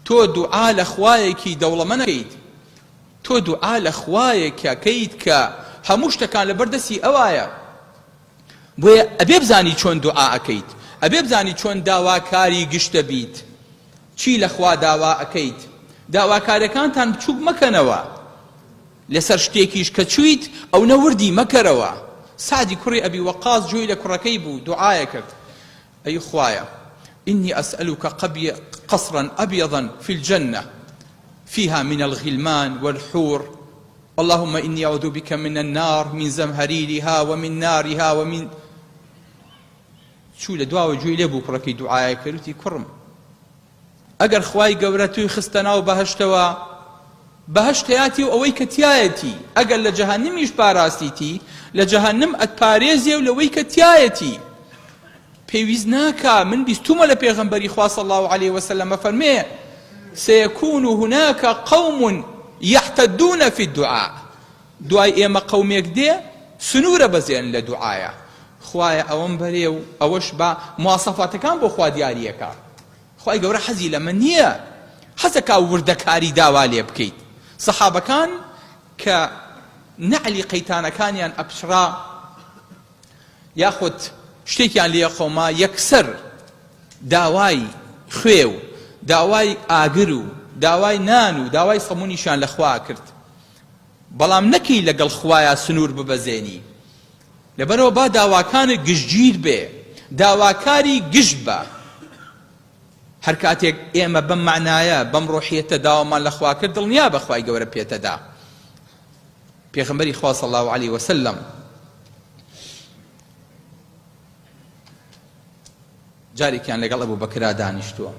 تۆ دوعا لە خوایەکی دەوڵەمەند ئەکەیت، تۆ دوعا لە خوایەک ئەکەیت کە هەموو شتەکان لەبەر دەستی ئەوایە، بۆیە ئەبێ بزانی چۆن دوعا ئەکەیت، ئەبێ بزانی چۆن داواکاری گشت دەبیت، چی لە خوا داوا ئەکەیت، داواکاریەکانتان بچوک مەکەنەوە، لەسەر شتێکیش کە چویت ئەونە وردی مەکەرەوە، سەعدی کوڕی ئەبی وەقاس گوێی لە کوڕەکەی بوو دوعایەکرد، ئەی خوایە انی اسألک قصرا ابیضا فی الجنە فیها من الغلمان والحور اللهم انی اعوذ بک من النار من زمهریرها ومن نارها ومن چوو لە دواوە گوێی لێ بوو کوڕەکەی دوعایە کرد وتی کوڕم ئەگەر خوای گەورە توی خستە ناو بەهەشتەوە بەهەشت هەیاتی و ئەوەی کە تیایەتی ئەگەر لە جەهەنمیش پاراستیتی لە جەهەنم ئەتپارێزێ و لەوەی کە تیایەتی پێویست ناکا من بیستومە لە پێغەمبەری خوا صلی الله علیه وسلم فەرمێ سيكون هناك قوم يحتدون في الدعاء دوای ئێمە قەومێک دێ سنوورە بەزێن لە دوعایا خوایە ئەوەم بەرێ و ئەوەش با مواسەفاتەکان بۆ خوا دیاریەکا خوای گەورە حەزی لەمە نییە حەزەکا وردەکاری داوا لێ بکەیت سەحابەکان کە نەعلی قەیتانەکانیان ئەپچڕا یاخود شتێکیان لێ قەوما یەکسەر داوای خوێ و داوای ئاگر و داوای نان و داوای سەمونیشیان لە خوا کرد بەڵام نەکەی لەگەڵ خوایا سنوور ببەزێنی لەبەرئەوە با داواکانت گشتگیر بێ داواکاری گشت بە هەر کاتێک ئێمە بەم مەعنایە بەم ڕۆحیەتە داوامان لە خوا کرد دڵنیا بە خوای گەورە پێتەدا پێغەمبەری خوا صلی الله علیه وسلم جارێکیان لەگەڵ ئەبوو بەکرا دانیشتووە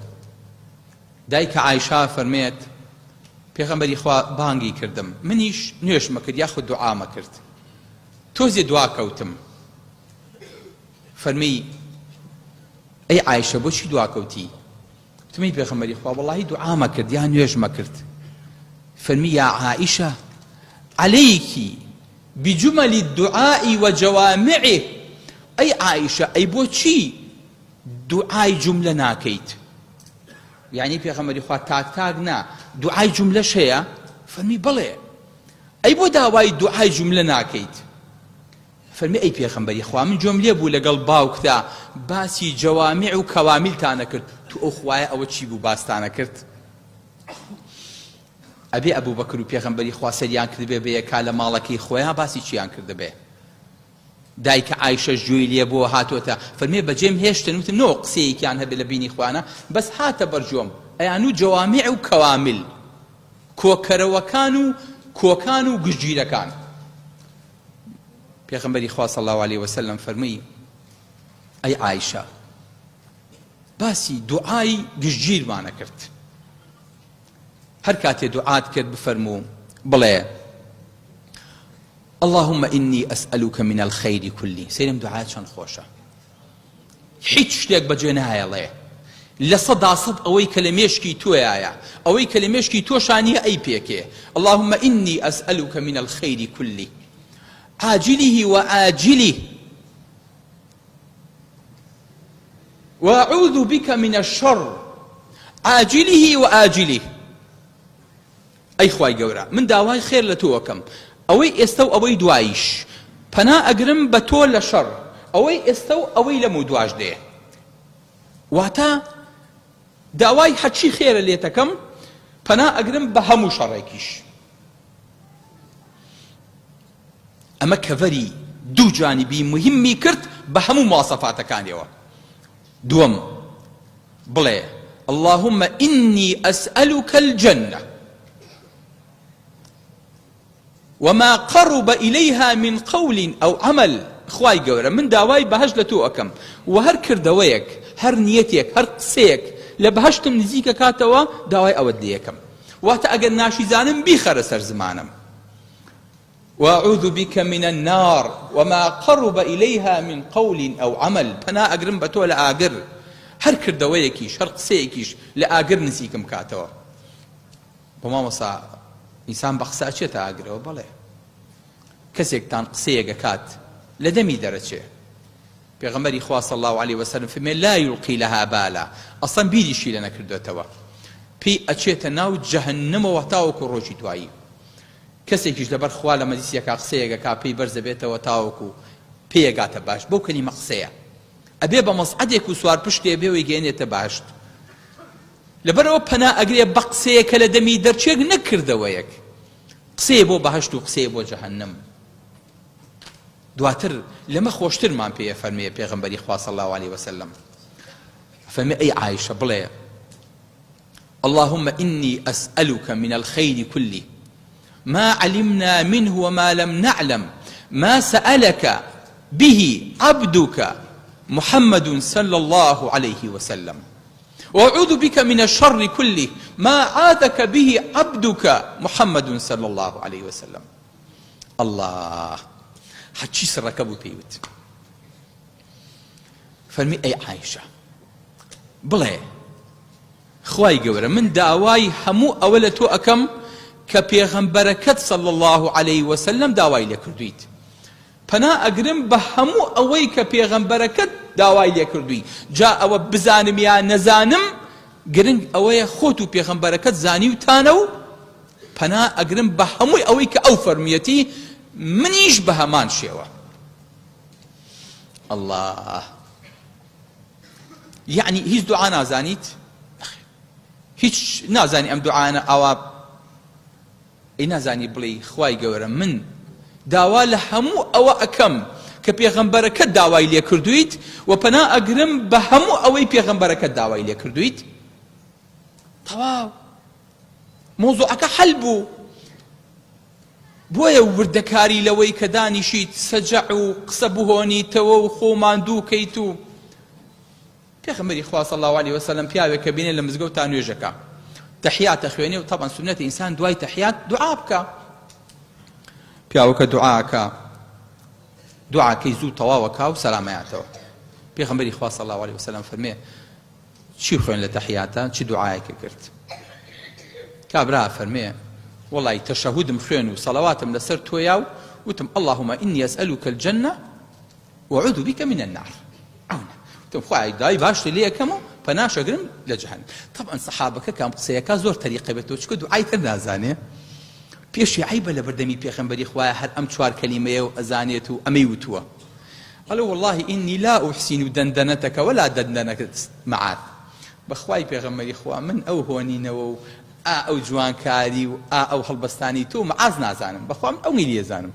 دایکە عایشە فەرمێت پێغەمبەری خوا بانگی کردم منیش نوێژمە کرد یاخود دوعامە کرد تۆزێ دوا کەوتم فەرمی ئەی عایشە بۆچی دوا کەوتی وتم ئەی پێغەمبەری خوا وەڵاهی دوعامە کرد یا نوێژمە کرد فەرمی یا عائشە عەلەیکی بجمل الدعاء وجوامعه ئەی عائشە ئەی بۆچی دوعای جوملە ناکەیت یعنی پێغەمبەری خوا تاک تاک نا دوعای جوملەش هەیە فەرمی بەڵێ ئەی بۆ داوای دوعای جوملە ناکەیت فەرمی ئەی پێغەمبەری خوا من گوێم لێ بوو لەگەڵ باوکتا باسی جەوامیع و کەوامیلتانە کرد تو ئەو خوایە ئەوە چی بوو باستانە کرد ئەبێ ئەبوو بەکر و پێغەمبەری خوا سەریان کردبێ بە یەکا لە ماڵەکەی خۆیان باسی چیان کردبێ دایکە عایشەش گوێی لێ بووە هاتۆتە فەرمێ بەجێم هێشتن وتم نۆ قسەیەکیان هەبێ لە بینی خوانە بەس هاتە بەرجۆم ئەیانو جەوامیع و کەوامیل کۆکەرەوەکان و کۆکان و گشتگیرەکان پێغەمبەری خوا صلی الله علیه وسلم فەرمووی ئەی عایشە باسی دوعای گشتگیرمانە کرد هەر کاتێ دوعات کرد بفەرموو بڵێ اللهم إني أسألك من الخير كله سەیرم دوعا چەند خۆشە هیچ شتێک بەجێ نایەڵێ 100% ئەوەی کە لە مێشکی تۆیایە ئەوەی کە لە مێشکی تۆشا نییە ئەی پێکێ اللهم إني أسألك من الخير كله عاجله وآجله وأعوذ بك من الشر عاجله وآجله ئەی خوای گەورە من داوای خێر لە تۆ ئەکەم ئەوەی ئێستە و ئەوەی دواییش پەنا ئەگرم بە تۆ لە شەڕ ئەوەی ئێستە و ئەوەی لەمەو دواش دێ واتە داوای هەرچی خێرە لێتەکەم پەنا ئەگرم بە هەموو شەڕێکیش ئەمە کەڤەری دوو جانبی مهمی کرد بە هەموو مواسەفاتەکانیەوە دووەم بڵێ اللهم إني أسألك الجنة وما قرب إليها من قول أو عمل خوای گەورە من داوای بەهەشت لە تۆ ئەکەم و هەر کردەوەیەک هەر نیەتێک هەر قسەیەک لە بەهەشتم نزیکە کاتەوە داوای ئەوەت لێ ئەکەم واتە ئەگەر ناشیزانم بیخەرە سەر زمانم واعوذ بک من النار وما قرب الیها من قول او عمل پەنا ئەگرم بە تۆ لە ئاگر هەر کردەوەیەکیش هەر قسەیەکیش لە ئاگر نزیکم کاتەوە بۆ مامۆسا ئینسان بە قسە ئەچێتە ئاگرەوە بەڵێ کەسێکتان قسەیەک ئەکات لە دەمی دەرەچێ پێغەمبەری خوا صلی اللە علیە وسلم فەرمووی لا یلقی لها بالا ئەسڵەن بیریشی لێ نەکردۆتەوە. پێی ئەچێتە ناو جەهەنەمەوە تاوەکو ڕۆژی دوایی. کەسێکیش لەبەر خوا لە مەجلیسێکا قسەیەک ئەکا پێی بەرز ئەبێتەوە تاوەکو پێی ئەگاتە بەهەشت بەو کەلیمە قسەیە ئەبێ بە مەسعەدێک و سوارپشتێ بێ و ئەیگەیەنێتە بەهەشت. لەبەرئەوە پەنا ئەگرێ بە قسەیەک کە لە دەمی دەرچێک نەک کردەوەیەک. قسەیە بۆ بەهەشت و قسەیە بۆ جەهەنەم. دواتر لەمە خۆشترمان پێ ئەفەرمێ پێغەمبەری خوا صلی اللە علیە وسلم ئەفەرمێ ئەی عائشە بڵێ اللهم إني أسألك من الخير كله ما علمنا منه وما لم نعلم ما سألك به عبدك محمد صلى الله عليه وسلم وأعوذ بك من الشر كله ما عاذك به عبدك محمد صلى الله عليه وسلم اللە هەرچی سڕەکە بوو پێی وت فەرمی ئەی عایشە بڵێ خوای گەورە من داوای هەموو ئەوە لە تۆ ئەکەم کە پێغەمبەرەکەت صلی الله علیه وسلم داوای لێ کردویت پەنا ئەگرم بە هەموو ئەوەی کە پێغەمبەرەکەت داوای لێ کردووی جا ئەوە بزانم یا نەزانم گرنگ ئەوەیە خۆت و پێغەمبەرەکەت زانیوتانە و پەنا ئەگرم بە هەمووی ئەوەی کە ئەو فەرموویەتی منیش بە هەمان شێوە. اللە یەعنی هیچ دوعا نازانیت؟ هیچ نازانی ئەم دوعانە ئاوا ئەی نازانی بڵێی خوای گەورە من داوا لە هەموو ئەوە ئەکەم کە پێغەمبەرەکەت داوای لێ کردوویت و پەنا ئەگرم بە هەموو ئەوەی پێغەمبەرەکەت داوای لێ کردوویت تەواو مەوزوعەکە حەل بوو بۆیە وردەکاری لەوەی کە دانیشیت سەجەع و قسە بهۆنیتەوە و خۆ ماندوو کەیت و پێغەمبەری خوا صلی الله علیه وسلم پیاوێک کە بینێ لە مزگەوت تا نوێژەکە تەحیات ئەخوێنێ و تەبعەن سوننەتی ئینسان دوای تەحیات دوعا بکە پیاوەکە دوعاکە دوعاکەی زوو تەواوەکا و سەلامەیاتەوە پێغەمبەری خوا صلی الله علیه وسلم فەرمێ چی خوێن لە تەحیاتا چ دوعایەکە کرد کابرا ئەفەرمێ وەڵی تەشەهودم خوێن و سەڵەواتم لەسەر تۆیا و وتم اللهم إني أسألك الجنة وأعوذ بك من النار ئەونە وتم خوایە داوای باشت لێ ئەکەم و پەناش ئەگرم لە جەهەنم طبعا سەحابەکە کام قسەیەکە زۆر تەریقە بێتەوە چونکە دوعای تر نازانێ پێشی عەیبە لە بەردەمی پێغەمبەری خوایە هەر ئەم چوار کەلیمەیە و ئەزانێت و ئەمەی وتووە ئەڵێ واللە ئینی لا احسین دندنتک ولا دندنە معاذ بەخوای پێغەمبەری خوا من ئەو هۆنینەوە و ئا ئەو جوانکاری و ئا ئەو هەڵبەستانی تۆ معاذ نازانم بەخوا من ئەو لێزانم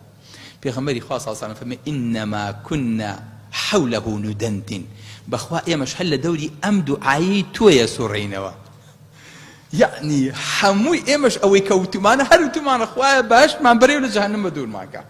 پێغەمبەری خوا صلی الله علیه و فەرمی انما كنا حوله ندندن بەخوا ئێمەش هەر لە دەوری ئەم دوعایەی تۆیە سوڕینەوە یعنی هەمووی ئێمەش ئەوەی کە وتومانە هەر وتومانە خوایە بەهەشتمان بەرێ و لە جەهەنم بە دوورمان کە.